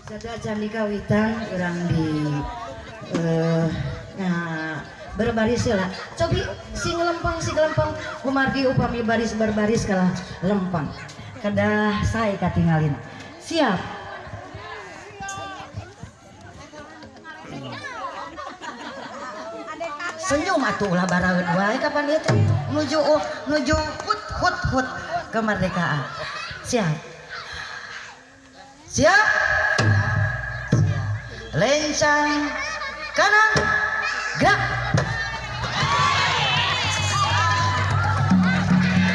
Sada candi kawitan urang di nah berbaris lah. Cobi sing lempeng sing lempeng kumargi upami baris berbaris kalah lempeng. Kedah sae katingalin. Siap. Senyum atuh ulah baraeun wae kapan ieu teh nuju oh nuju hut hut hut kemerdekaan. Siap. Siap. Siap. Lencang kanan gerak.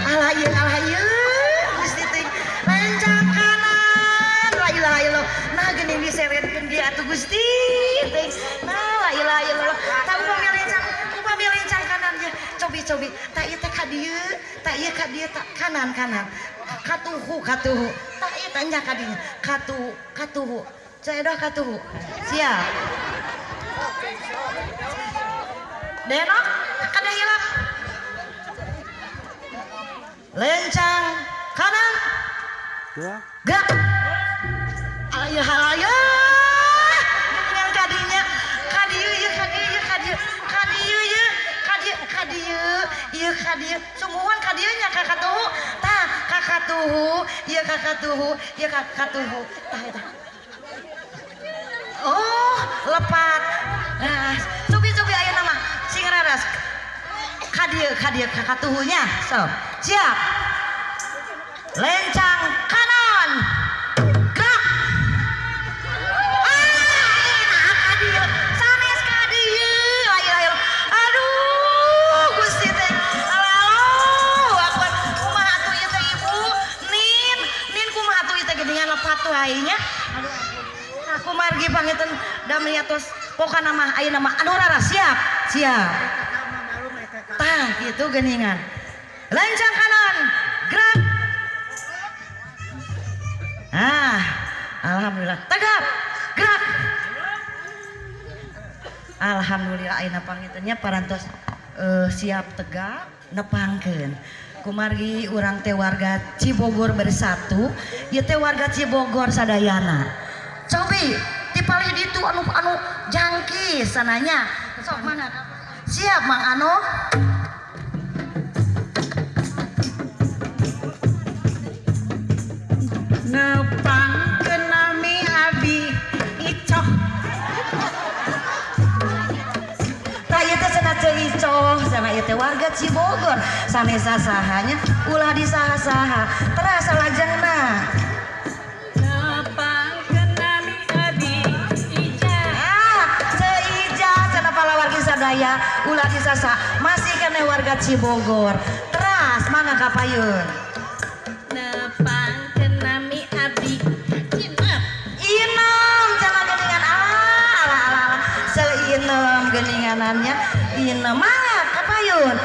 Alah ieu Gusti teh lencang kanan la ilaha illallah. Nah geuning diseretkeun dia atuh Gusti teh. Nah la ilaha illallah. Tah upami lencang kanan ya cobi-cobi tah ieu teh ka dieu tah ieu ka dieu tah kanan kanan katuhu katuhu tah ieu teh nya ka dieu katuhu katuhu cedoh katuhu. Siap. Denok kada hilap. Lencang kanan gerak. Ayo ayo dengan kadinya kadieu ieu kadieu ieu kadieu kadieu ieu kadieu kadieu ieu kadieu sumuhun kadieu nya ka katuhu tah ka katuhu ieu ka katuhu ieu ka katuhu tah eta. Oh lepat. Nah cobi-cobi ayeuna mah sing raras kadieu kadieu ka katuhunya. So siap. Lencang kanan gerak. Ah enak kadieu sanes kadieu la ilaha illallah. Aduh Gusti teh Allahu akbar. Kumaha atuh ieu teh ibu nin nin kumaha atuh ieu teh geuningan lepat wae nya. Aduh aku margi panginten damiatos pokana mah ayeuna mah anu raras. Siap siap. Tah kitu geuningan. Lencang kanan gerak. Ah, alhamdulillah tegap gerak. Alhamdulillah ayeuna pangintennya parantos siap tegak nepangkeun. Kumargi urang teh warga Cibogor bersatu, ieu teh warga Cibogor sadayana. Cobi ti palih ditu anu anu jangkis sananya. Sok mangga. Siap Mang Ano. Nepangkeun nami abi Icoh. Tah ieu teh cenah ceu Icoh cenah ieu teh warga Cibogor sanes sahanya ulah disaha-saha terasa lajengna. Nepangkeun nami abi Ijah. Ah ceu Ijah cenah palawargi sadaya ulah disasa masih keneh warga Cibogor. Teras mangga ka payun. Nepangkeun nami abdi Inem. Inem cenah geuningan alah alah alah alah seinem geuninganannya inem mangga ka payun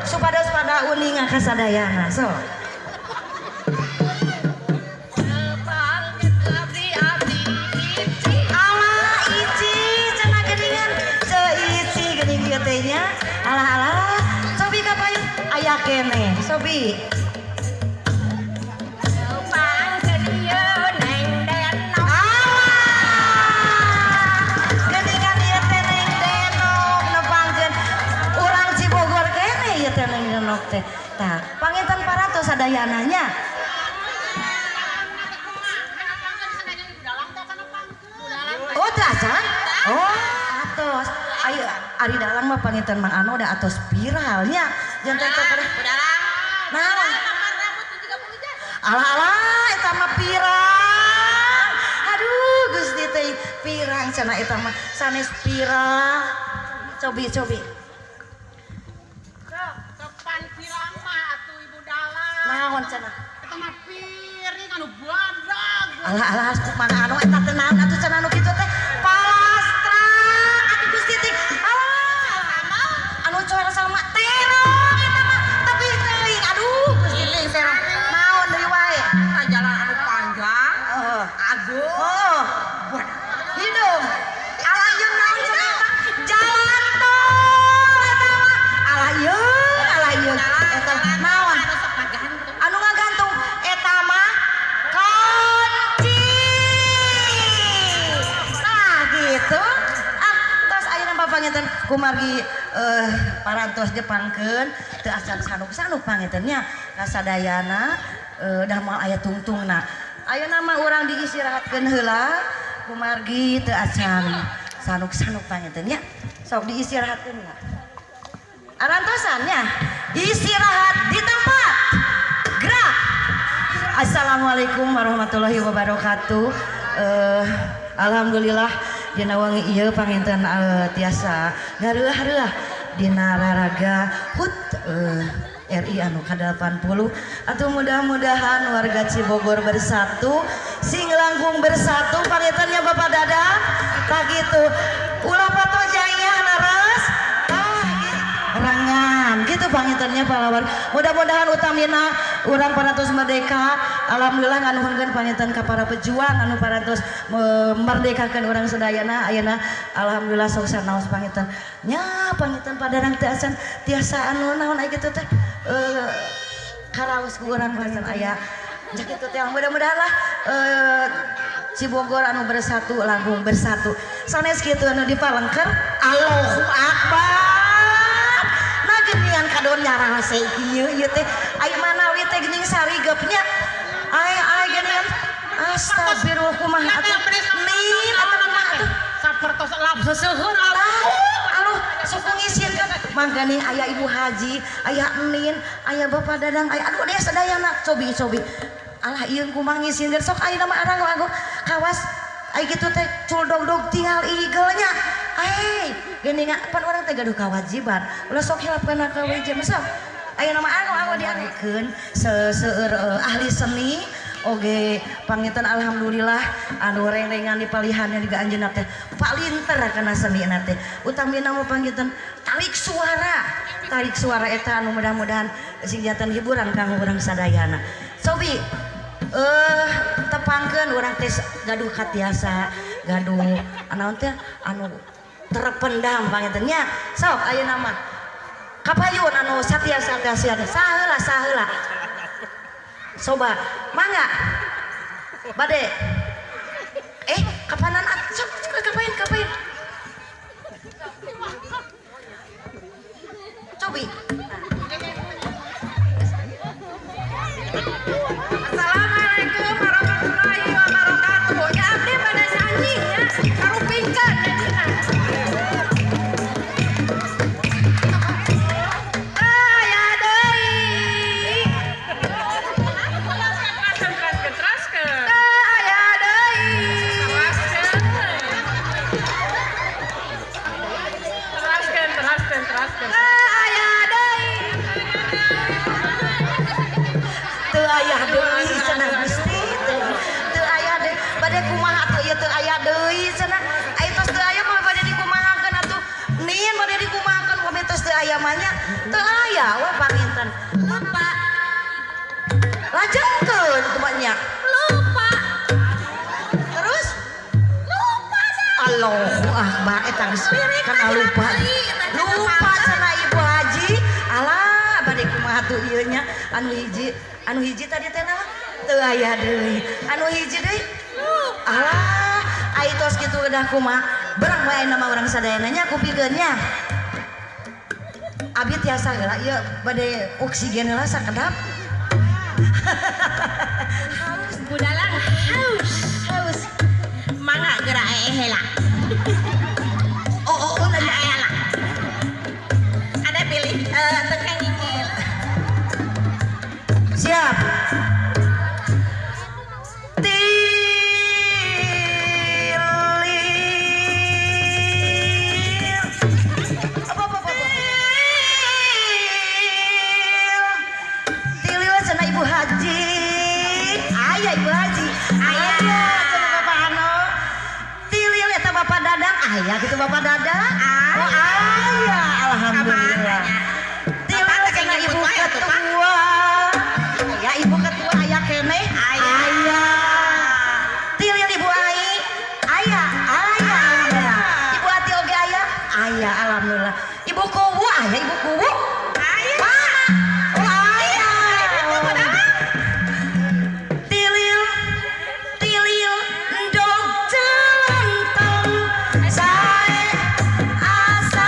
supados pada uninga ka sadayana. So Nepangkeun abdi abdi Ici. Alah Ici cenah geuningan ceu Ici geuning ieu teh nya alah alah cobi ka payun aya keneh sobi. Nepangkeun ieu Neng Denok. Alah geuningan ieu teh Neng Denok nepangkeun urang Cibogor keneh ieu teh Neng Denok teh. Tah panginten parantos sadayana nya. Oh tacan? Oh atos. Ayo ari dalang mah panginten Mang Ano da atos viralnya. Janten teh kada. Nah. Alah alah eta mah pirang. Aduh Gusti teh pirang cenah eta mah sanes pirang. Cobi cobi. Tepan pirang mah atuh ibu dalang. Naon cenah? Eta mah piring anu badag. Alah alah Mang Ano eta teh naon atuh cenah nu kitu teh? Palastra atuh Gusti teh. Alah. Anu coer sama terong eta mah tapi teuing. Aduh Gusti teh terong. Naon deui wae? Eta jalan anu panjang. Heeh. Agung. Oh. Hidung. Alah ieu naon cenah eta? Jalan tol eta mah. Alah ieu, alah ieu. Eta naon? Anu sok ngagantung. Anu ngagantung eta mah kunci. Kumargi parantos jepangkeun teu acan sanuk-sanuk panginten nya kasadayana dah moal aya tungtungna. Ayeuna mah urang diistirahatkeun heula kumargi teu acan sanuk-sanuk panginten nya. Sok diistirahatkeun heula. Arantosan nya. Istirahat di tempat. Gerak. Assalamualaikum warahmatullahi wabarakatuh. Alhamdulillah dina wengi ieu panginten tiasa ngareuah-reuah dina raraga HUT RI anu ka-80 atau mudah-mudahan warga Cibogor bersatu sing langkung bersatu pangintennya Bapak Dadang tah kitu ulah patojaya leres tah gitu rengan gitu pangintennya pahlawan mudah-mudahan utamina urang parantos merdeka alhamdulillah nganuhunkeun panginten ka para pejuang anu parantos merdekakeun urang sadayana ayeuna alhamdulillah sok sanaos panginten nya panginten padarang teu acan tiasa anu naon aya kitu teh karaos ku urang panginten aya nya kitu teh mudah-mudahan lah Cibogor anu bersatu langkung bersatu sanes kitu anu dipalengker Allahu Akbar nah geuningan kadon nyarase ieu ieu teh aya manawi teh geuning sarigepnya ai ai geuningan astagfirullah kumaha atuh nin atuh kumaha atuh Sapertos lap seseuheun aluh suku ngisieun mangganing aya Ibu Haji aya Enin aya Bapak Dadang aya aduh deh sadayana cobi cobi alah ieu kumaha ngisieun sok ayeuna mah arang kawas ai kitu teh cul dog-dog tinggal igelnya ai geuningan pan urang teh gaduh kewajiban ulah sok hilap kana kawajiban sok ayeuna mah anu diarekeun seueur ahli seni oge panginten alhamdulillah anu reng-rengan di palihanna juga anjeunna teh palinter kana senina teh utamina mah panginten tarik suara eta anu mudah-mudahan sing janten hiburan kanggo urang sadayana cobi tepangkeun urang teh gaduh katiasa gaduh naon teh anu terpendam panginten nya sok ayeuna mah kapayun anu satiasa-tiasa saheula saheula soba mangga bade kapanan sok kapain kapain cobi. Assalamualaikum warahmatullahi wabarakatuh. Ya abdi pada nyanyi nya karupingkeun nyanyi. Aya deui. Teraskeun. Aya deui. Teraskeun. Teraskeun, teraskeun. Aya deui. Teu aya deui cenah Gusti teu aya deui bade kumaha atuh ieu teu aya deui cenah ai tos teu aya mah bade dikumahakeun atuh nin bade dikumahakeun upami tos teu aya mah nya teu aya we panginten Lupa lajengkeun kumaha nya lupa terus lupa dah. Allahu akbar eta geus kana lupa lupa cenah Ibu Haji alah bade kumaha atuh ieu nya anu hiji tadi teh naon teu aya deui anu hiji deui alah ai tos kitu udah kumaha berang wae nama urang sadayana nya kupikeun nya abi tiasa heula ieu bade oksigen heula sakedap Haus budalang haus haus mangga geura heula oh oh nanya heula ada pilih teu kenging siap tilil apa apa apa tilil cenah Ibu Haji aya Ibu Haji aya cenah Bapak Ano tilil eta Bapak Dadang aya kitu Bapak Dadang oh aya alhamdulillah tilil cenah Ibu Ketua aya Ibu Ketua aya keneh aya tilil Ibu Ai aya aya alhamdulillah Ibu Ati oge aya aya alhamdulillah Ibu Kuwu aya Ibu Kuwu aya mana oh aya tilil tilil ndog jelentong sae asa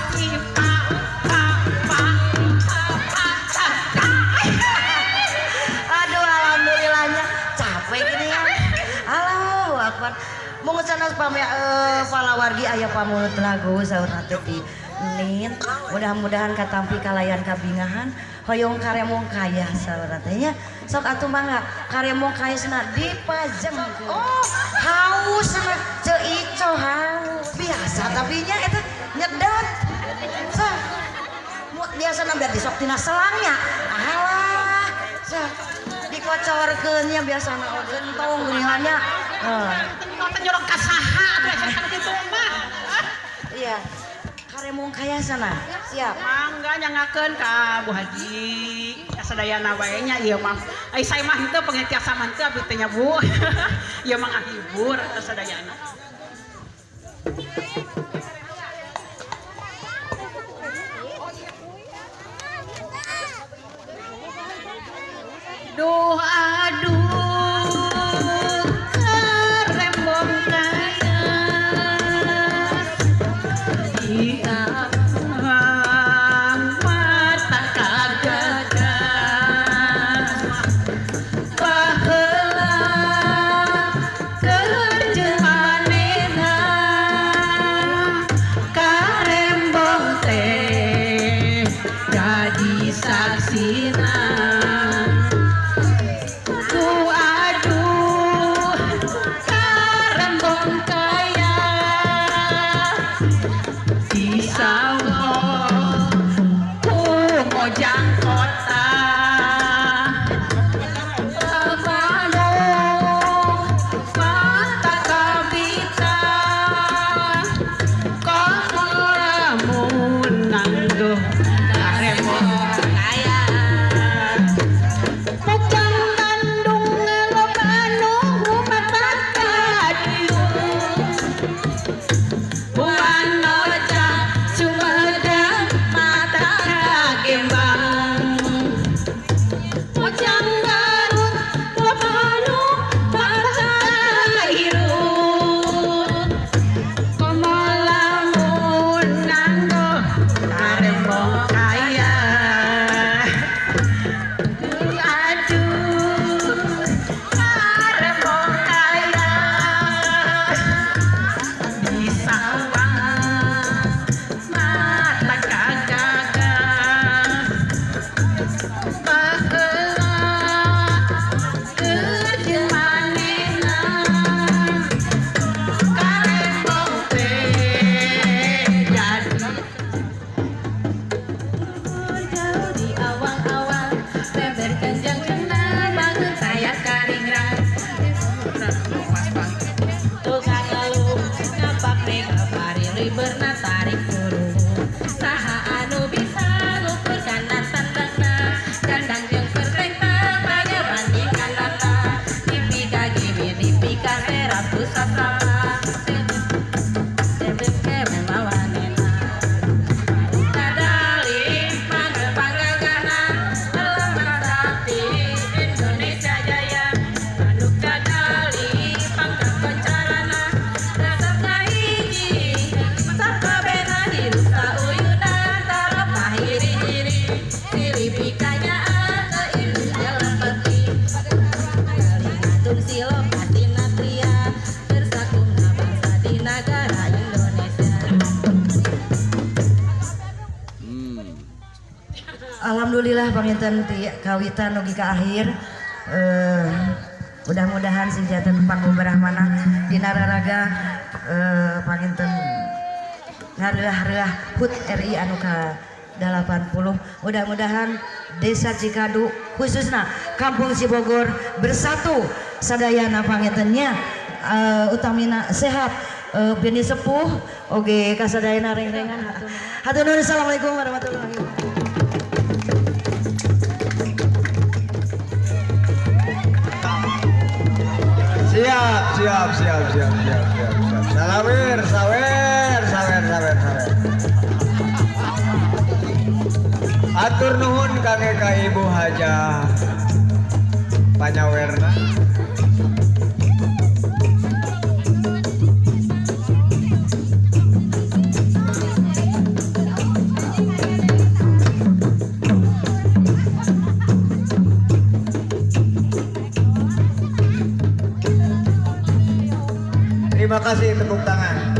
pami palawargi aya pamulut lagu saurna teh di Nin. Mudah-mudahan katampi kalayan kabingahan hoyong karemong kaya saurna teh nya. Sok atuh mangga karemong kaya cenah dipajeng. Oh, haus cenah Ceu Ico haus. Biasa tapi nya eta nyedot. Sok biasa biar disok tina selangnya. Alah, sok dikocorkeun nya biasana gentong geuningannya. Heeh. Teu nyolong ka saha atuh eta kan kitu mah. Iya. Karemong kaya sana. Siap. Mangga nyangakeun ka Bu Haji. Sadayana wae nya ieu mah. Ai saya mah henteu pangitiasa mah henteu abdi teh nya Bu. Ieu mah ngahibur sadayana. Duh aduh karembong kaya di abang mata kagagas baheula keur manehna karembong teh jadi saksina. Aduh karembong kaya di sawah ku mojang kota Bandung mata kabita komo lamun nangguh karembong kaya. Mojang Bandung loba nu mata kadieu Wanoja Sumedang mata kagembang Mojang Garut loba nu mata irut Komo lamun nangguh karembong kaya. Aduh karembong kaya di sawah mata kagagas baheula keur jeung manehna karembong teh jadi Jauh di awang-awang, beber kenjang cenah, bangun saya karingrang. Tukang ngeluh, ngapak pari liberna tarik burung. Saha anu bisa ngukur kana tandangna, kandang jeung pertentang baga bandingkan rata. Nepi ka gibir, nepi ka serap pusat rapa. Sebeb kewe mawanena. Kadali panggagana lemah sakti Indonesia Jaya. Manuk kadali pangkapancarana resep kahiji sakabehna hirup sauyunan tarap hiri-hiri silih pikanyaah ke indung dalam peti. Kalingatung silo katina tria bersakuna bangsa di nagara Indonesia. Alhamdulillah panginten ti kawitan ugi ka akhir. Mudah-mudahan sing janten pangumbarahmana dina raraga panginten ngareah-reah HUT RI anu ka 80. Mudah-mudahan Desa Cikadu khususna Kampung Cibogor bersatu sadayana pangintennya utamina sehat bini sepuh oge kasadayana reng-rengan. Hatur nuhun. Assalamualaikum warahmatullahi wabarakatuh. Siap, siap, siap, siap, siap, siap, siap. Salawir, sawer, sawer, sawer, sawer. Atur nuhun kangge ka Ibu Hajah Panyawerna. Terima kasih, tepuk tangan.